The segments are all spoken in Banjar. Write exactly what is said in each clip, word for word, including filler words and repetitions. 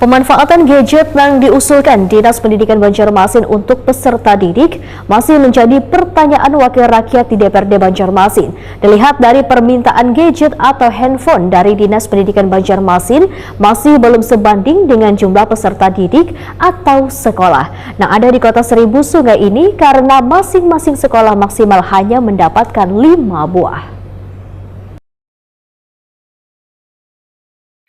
Pemanfaatan gadget nang diusulkan Dinas Pendidikan Banjarmasin untuk peserta didik masih menjadi pertanyaan wakil rakyat di D P R D Banjarmasin. Dilihat dari permintaan gadget atau handphone dari Dinas Pendidikan Banjarmasin masih belum sebanding dengan jumlah peserta didik atau sekolah. Nah, ada di Kota Seribu Sungai ini karena masing-masing sekolah maksimal hanya mendapatkan lima buah.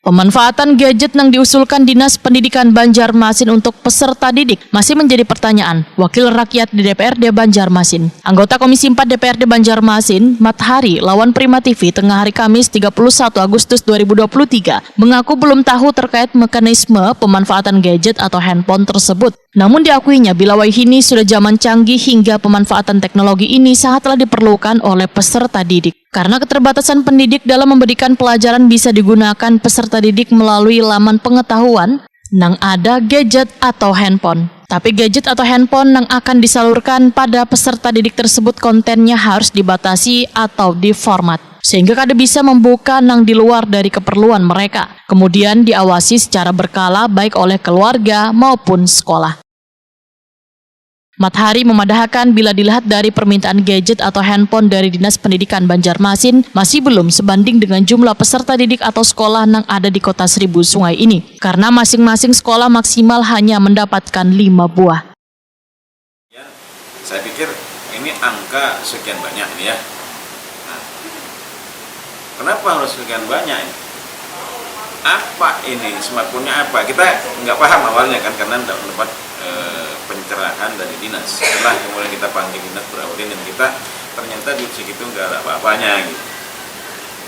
Pemanfaatan gadget nang diusulkan Dinas Pendidikan Banjarmasin untuk peserta didik masih menjadi pertanyaan Wakil Rakyat di D P R D Banjarmasin. Anggota Komisi empat D P R D Banjarmasin, Mat Hari, lawan Prima T V tengah hari Kamis tiga puluh satu Agustus dua ribu dua puluh tiga, mengaku belum tahu terkait mekanisme pemanfaatan gadget atau handphone tersebut. Namun diakuinya, bila wayahini sudah zaman canggih hingga pemanfaatan teknologi ini sangatlah diperlukan oleh peserta didik. Karena keterbatasan pendidik dalam memberikan pelajaran bisa digunakan peserta didik melalui laman pengetahuan nang ada gadget atau handphone. Tapi gadget atau handphone nang akan disalurkan pada peserta didik tersebut kontennya harus dibatasi atau diformat. Sehingga kada bisa membuka nang di luar dari keperluan mereka. Kemudian diawasi secara berkala baik oleh keluarga maupun sekolah. Mat Hari memadahakan bila dilihat dari permintaan gadget atau handphone dari Dinas Pendidikan Banjarmasin masih belum sebanding dengan jumlah peserta didik atau sekolah nang ada di Kota Seribu Sungai ini. Karena masing-masing sekolah maksimal hanya mendapatkan lima buah. Ya, saya pikir ini angka sekian banyak ini ya. Nah, kenapa harus sekian banyak ini? Apa ini smartphone-nya apa? Kita nggak paham awalnya kan karena nggak mendapat eh, pencerahan dari dinas. Setelah kemudian kita panggil dinas berawalin dan kita ternyata duit segitu nggak ada apa-apanya gitu.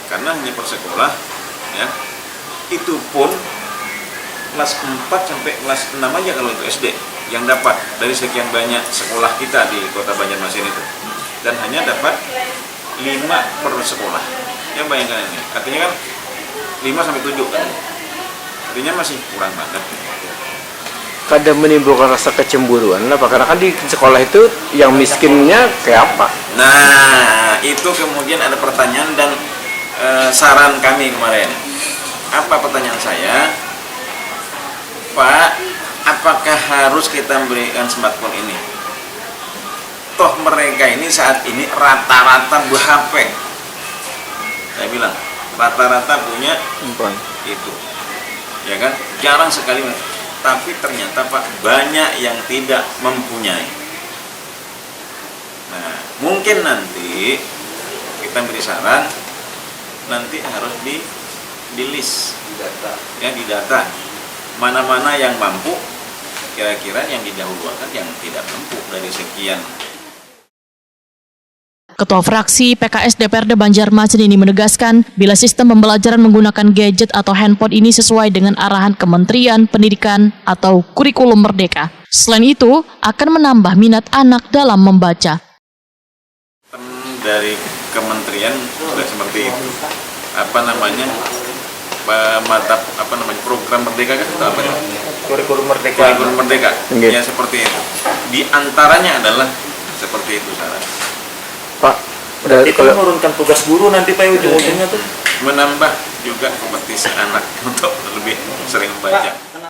Karena hanya per sekolah, ya, itu pun kelas empat sampai kelas enam aja kalau untuk S D yang dapat dari sekian banyak sekolah kita di Kota Banjarmasin itu. Dan hanya dapat lima per sekolah. Ya bayangkan ini. Artinya kan lima sampai tujuh kan. Artinya masih kurang banget. Kada menimbulkan rasa kecemburuan apa? Karena kan di sekolah itu yang miskinnya kayak apa? Nah, itu kemudian ada pertanyaan dan eh, saran kami kemarin. Apa pertanyaan saya? Pak, apakah harus kita memberikan smartphone ini? Toh mereka ini saat ini rata-rata ber-H P. Saya bilang, rata-rata punya Empang. itu. Ya kan? Jarang sekali. Tapi ternyata Pak, banyak yang tidak mempunyai. Nah, mungkin nanti kita beri saran nanti harus di di list, ya, di data mana-mana yang mampu, kira-kira yang didahuluakan yang tidak mampu dari sekian. Ketua Fraksi P K S D P R D Banjarmasin ini menegaskan, bila sistem pembelajaran menggunakan gadget atau handphone ini sesuai dengan arahan Kementerian Pendidikan atau Kurikulum Merdeka. Selain itu, akan menambah minat anak dalam membaca. Dari kementerian sudah seperti itu. Apa namanya? Pe- mata apa namanya? Program merdeka kan atau apa itu? Kurikulum Merdeka. Kurikulum merdeka. Nggih. Ya seperti itu. Di antaranya adalah seperti itu saran. Pak, udah Itu kalau menurunkan tugas guru nanti Pak ya, ujung-ujungnya tuh. Menambah juga kompetisi anak untuk lebih sering membaca.